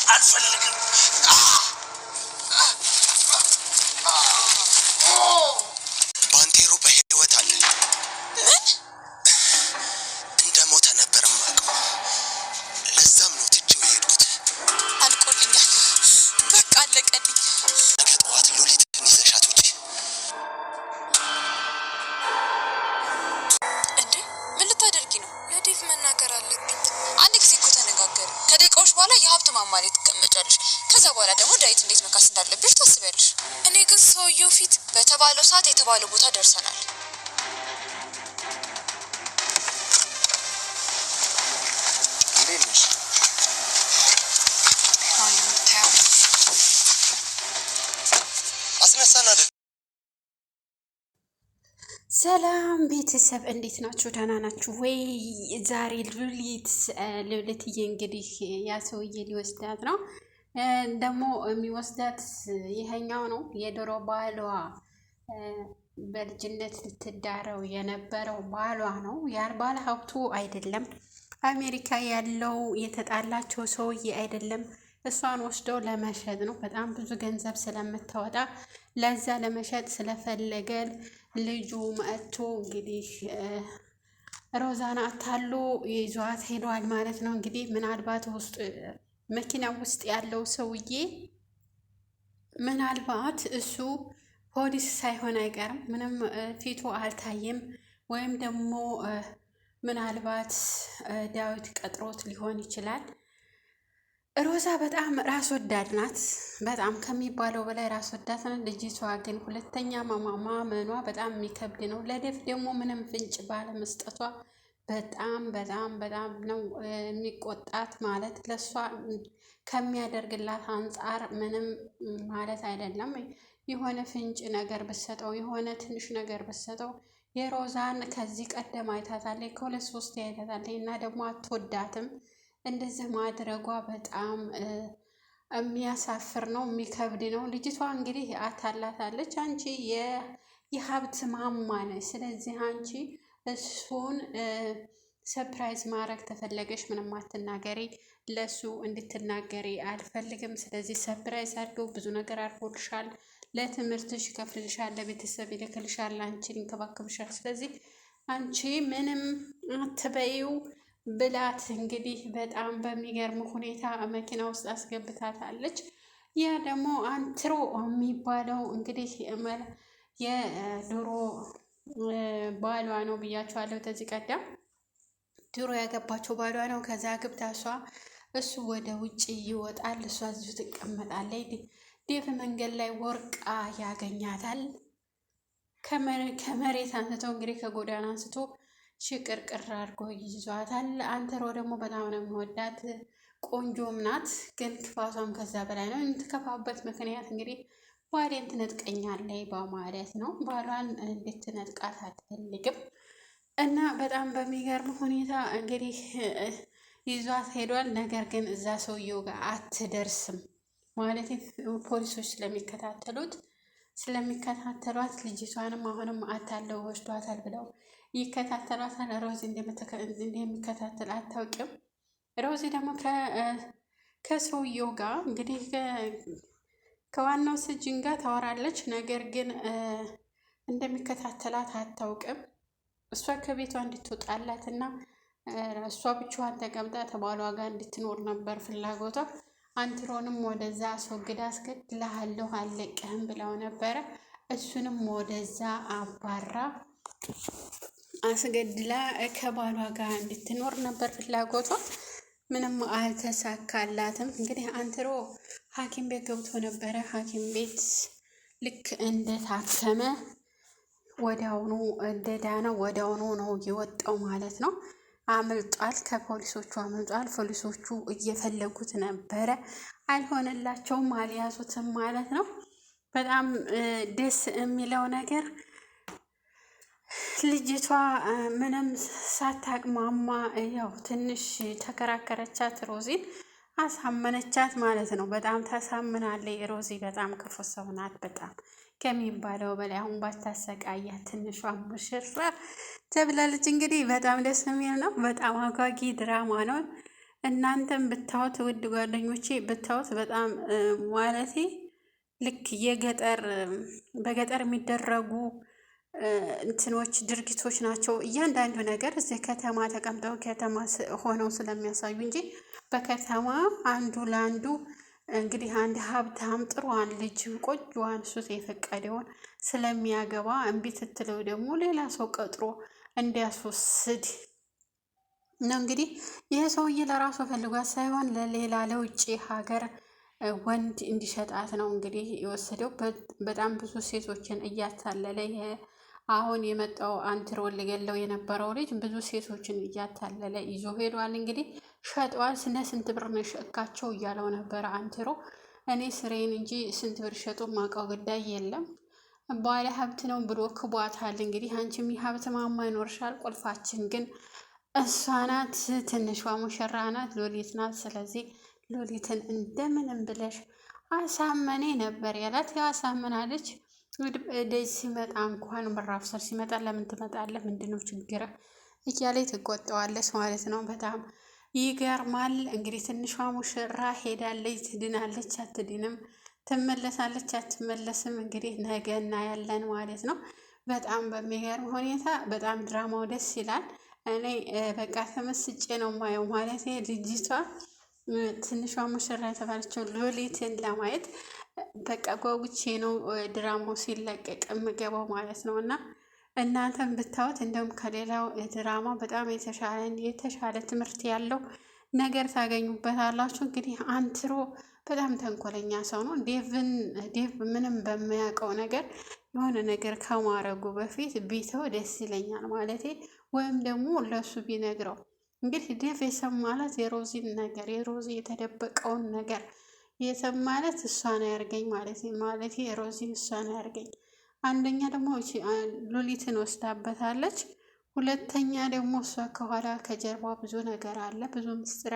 አልፈልግም። ባንቴሮ በህይወት አለ። ምን? እንደ ሞተ ነበር የማውቀው። ለዛም ነው ትቼው የሄድኩት። አልቆልኛል። በቃ አለቀልኝ። ነገ ጠዋት ሉሊትን ይዘሻት ውጪ። እንዴ፣ ምን ልታደርጊ ነው? ለዴቭ መናገር አለብኝ። አንድ ጊዜ እኮ ተነጋገርን። ከደቂቃዎች በኋላ የሀብት ማማ ላይ ትቀመጫለሽ። ከዛ በኋላ ደግሞ ዳዊት እንዴት መካስ እንዳለብሽ ታስቢያለሽ። እኔ ግን ሰውየው ፊት በተባለው ሰዓት የተባለው ቦታ ደርሰናል። እንዴት ነሽ? አሁን እንደምታየው አስነሳን አይደል? ሰላም ቤተሰብ እንዴት ናችሁ? ደህና ናችሁ ወይ? ዛሬ ሉሊት ሉሊትዬ እንግዲህ ያ ሰውዬ ሊወስዳት ነው። ደግሞ የሚወስዳት ይሄኛው ነው፣ የድሮ ባሏ፣ በልጅነት ልትዳረው የነበረው ባሏ ነው። ያ ባለ ሀብቱ አይደለም፣ አሜሪካ ያለው የተጣላቸው ሰውዬ አይደለም። እሷን ወስደው ለመሸጥ ነው። በጣም ብዙ ገንዘብ ስለምታወጣ ለዛ ለመሸጥ ስለፈለገ ልጁ መጥቶ እንግዲህ ሮዛን አታሎ ይዟት ሄዷል ማለት ነው። እንግዲህ ምናልባት ውስጥ መኪና ውስጥ ያለው ሰውዬ ምናልባት እሱ ፖሊስ ሳይሆን አይቀርም። ምንም ፊቱ አልታየም። ወይም ደግሞ ምናልባት ዳዊት ቀጥሮት ሊሆን ይችላል። ሮዛ በጣም ራስ ወዳድ ናት። በጣም ከሚባለው በላይ ራስ ወዳድ ናት። ልጅቷ ግን ሁለተኛ ማመኗ በጣም የሚከብድ ነው። ለዴቭ ደግሞ ምንም ፍንጭ ባለመስጠቷ በጣም በጣም በጣም ነው የሚቆጣት። ማለት ለእሷ ከሚያደርግላት አንጻር ምንም ማለት አይደለም። የሆነ ፍንጭ ነገር ብትሰጠው፣ የሆነ ትንሽ ነገር ብትሰጠው የሮዛን ከዚህ ቀደም አይታታለች፣ ከሁለት ሶስት አይታታለች እና ደግሞ አትወዳትም። እንደዚህ ማድረጓ በጣም የሚያሳፍር ነው፣ የሚከብድ ነው። ልጅቷ እንግዲህ አታላታለች። አንቺ የሀብት ማማ ነሽ፣ ስለዚህ አንቺ እሱን surprise ማድረግ ተፈለገሽ ምንም አትናገሪ፣ ለእሱ እንድትናገሪ አልፈልግም። ስለዚህ surprise አድርገው ብዙ ነገር አድርጎልሻል፣ ለትምህርትሽ ይከፍልልሻል፣ ለቤተሰብ ይልክልሻል፣ አንቺን ይንከባከብሻል። ስለዚህ አንቺ ምንም አትበይው ብላት እንግዲህ በጣም በሚገርም ሁኔታ መኪና ውስጥ አስገብታታለች። ያ ደግሞ አንትሮ የሚባለው እንግዲህ የድሮ ባሏ ነው ብያቸዋለሁ። ከዚህ ቀደም ድሮ ያገባቸው ባሏ ነው። ከዛ ግብታ እሷ እሱ ወደ ውጭ ይወጣል፣ እሷ እዚሁ ትቀመጣለች። ዴቭ መንገድ ላይ ወርቃ ያገኛታል። ከመሬት አንስቶ እንግዲህ ከጎዳና አንስቶ ሽቅርቅር አድርጎ ይዟታል። አንተሮ ደግሞ በጣም ነው የሚወዳት፣ ቆንጆም ናት። ግን ክፋቷም ከዛ በላይ ነው። የምትከፋበት ምክንያት እንግዲህ ባሌን ትነጥቀኛለች በማለት ነው። ባሏን እንድትነጥቃት አትፈልግም እና በጣም በሚገርም ሁኔታ እንግዲህ ይዟት ሄዷል። ነገር ግን እዛ ሰውየው ጋር አትደርስም ማለት ፖሊሶች ስለሚከታተሉት ስለሚከታተሏት ልጅቷንም አሁንም አታለው ወስዷታል ብለው ይከታተሏታል። ሮዚ እንደሚከታተል አታውቅም። ሮዚ ደግሞ ከሰውየው ጋር እንግዲህ ከዋናው ስጅን ጋር ታወራለች። ነገር ግን እንደሚከታተላት አታውቅም። እሷ ከቤቷ እንድትወጣላት እና እሷ ብቻዋን ተቀምጣ ተባሏ ጋር እንድትኖር ነበር ፍላጎቷ። አንትሮንም ወደዛ አስወግዳ አስገድልሃለሁ አልለቅህም ብለው ነበረ። እሱንም ወደዛ አባራ አስገድላ ከባሏ ጋር እንድትኖር ነበር ፍላጎቷ። ምንም አልተሳካላትም። እንግዲህ አንትሮ ሐኪም ቤት ገብቶ ነበረ። ሐኪም ቤት ልክ እንደታከመ ወዲያውኑ እንደዳነ ወዲያውኑ ነው የወጣው ማለት ነው። አምልጧል፣ ከፖሊሶቹ አምልጧል። ፖሊሶቹ እየፈለጉት ነበረ፣ አልሆነላቸውም፣ አልያዙትም ማለት ነው። በጣም ደስ የሚለው ነገር ልጅቷ ምንም ሳታቅማማ ያው ትንሽ ተከራከረቻት፣ ሮዚን አሳመነቻት ማለት ነው። በጣም ታሳምናለች ሮዚ። በጣም ክፉ ሰው ናት፣ በጣም ከሚባለው በላይ። አሁን ባታሰቃያት ትንሿ ሙሽራ ተብላለች። እንግዲህ በጣም ደስ የሚል ነው። በጣም አጓጊ ድራማ ነው። እናንተም ብታዩት ውድ ጓደኞቼ ብታዩት በጣም ማለቴ ልክ የገጠር በገጠር የሚደረጉ እንትኖች ድርጊቶች ናቸው። እያንዳንዱ ነገር እዚህ ከተማ ተቀምጠው ከተማ ሆነው ስለሚያሳዩ እንጂ በከተማ አንዱ ለአንዱ እንግዲህ አንድ ሀብታም ጥሩዋን ልጅ ቆንጆዋን ሱስ የፈቀደውን ስለሚያገባ እምቢ ስትለው ደግሞ ሌላ ሰው ቀጥሮ እንዲያስወስድ ነው። እንግዲህ ይህ ሰውዬ ለራሱ ፈልጓት ሳይሆን ለሌላ ለውጭ ሀገር ወንድ እንዲሸጣት ነው እንግዲህ የወሰደው። በጣም ብዙ ሴቶችን እያታለለ አሁን የመጣው አንትሮን ሊገለው የነበረው ልጅ ብዙ ሴቶችን እያታለለ ይዞ ሄዷል። እንግዲህ ሸጠዋል። ስነ ስንት ብር ነው የሸጥካቸው እያለው ነበረ አንትሮ። እኔ ስሬን እንጂ ስንት ብር ሸጡ ማውቀው ጉዳይ የለም ባለ ሀብት ነው ብሎ ክቧታል። እንግዲህ አንቺም የሀብት ማማ ይኖርሻል፣ ቁልፋችን ግን እሷ ናት፣ ትንሿ ሙሽራ ናት፣ ሎሊት ናት። ስለዚህ ሎሊትን እንደምንም ብለሽ አሳመኔ ነበር ያላት። ያው አሳምናለች። ደጅ ሲመጣ እንኳን ምዕራፍ ስር ሲመጣ ለምን ትመጣለህ? ምንድነው ችግር? እያለ ትቆጠዋለች ማለት ነው። በጣም ይገርማል። እንግዲህ ትንሿ ሙሽራ ሄዳለች። ትድናለች አትድንም? ትመለሳለች አትመለስም? እንግዲህ ነገ እናያለን ማለት ነው። በጣም በሚገርም ሁኔታ በጣም ድራማው ደስ ይላል። እኔ በቃ ተመስጬ ነው ማየው ማለት ልጅቷ ትንሿ ሙሽራ የተባለችው ሎሊትን ለማየት በቃ ጓጉቼ ነው ድራማው ሲለቀቅ የምገባው ማለት ነው። እና እናንተም ብታዩት እንደውም ከሌላው ድራማ በጣም የተሻለ ትምህርት ያለው ነገር ታገኙበታላችሁ። እንግዲህ አንትሮ በጣም ተንኮለኛ ሰው ነው። ዴቭን ዴቭ ምንም በማያውቀው ነገር የሆነ ነገር ከማረጉ በፊት ቢተው ደስ ይለኛል ማለቴ ወይም ደግሞ ለሱ ቢነግረው እንግዲህ ዴቭ የሰማላት የሮዚን ነገር የሮዚ የተደበቀውን ነገር የሰማለት እሷን አያርገኝ ማለት ማለት የሮዚን እሷን አያርገኝ። አንደኛ ደግሞ ሉሊትን ወስዳበታለች። ሁለተኛ ደግሞ እሷ ከኋላ ከጀርባ ብዙ ነገር አለ፣ ብዙ ምስጢር።